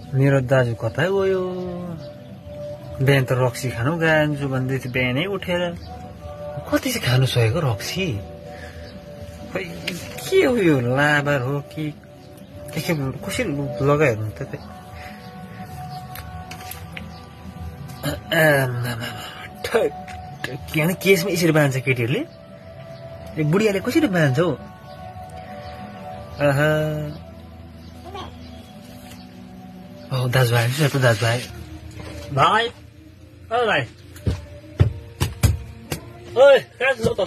मेरो दाजु कता गयो बिहान त रक्सी खानु गान्छु भन्दै थियो बिहानै उठेर कति चाहिँ खानु सकेको रक्सी खै के हो यो लाबर हो कि के कसरी लगाइहरू त किन केसमा यसरी बाँध्छ केटीहरूले बुढियाले कसरी बाँध्छ हौ दाजुभाइ त दाजुभाइ भाइ भाइ ओए कहाँ छौ त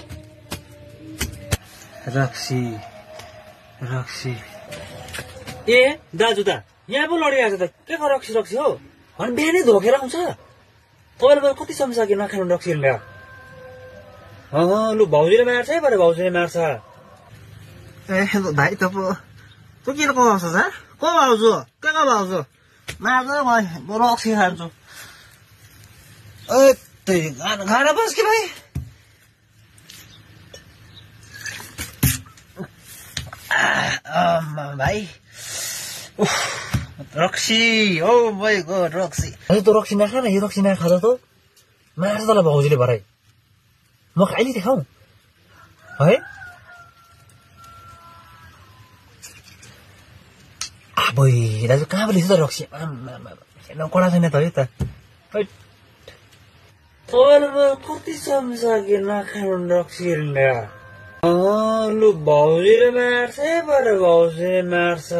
रक्सी रक्सी ए दाजु त यहाँ पो लडिरहेको छ त के को रक्सी रक्सी हो अनि बिहानै धोकेर आउँछ तपाईँले कति समस्या नखानु रक्सी ल्या लु भाउजूले मार्छ है बरु भाउजूले मार्छ ए भाइ त पो तँ किन कमाउँछ सर को भाउजू के को भाउजू मार्छ म रक्सी खान्छु खाना बस कि भाइ भाइ रक्सी ओ माय गॉड रक्सी अरे तो रक्सी नखा न यो रक्सी नखाँदा त मार्छ तँलाई भाउजूले भरै म खाइली देखाऊ है अबोइ दाजु कहाँ पो लिन्छ त रक्सी कडा छैन त है त कति चम्चा के नखानु रक्सी लु भाउजूले मार्छ है बरु भाउजूले मार्छ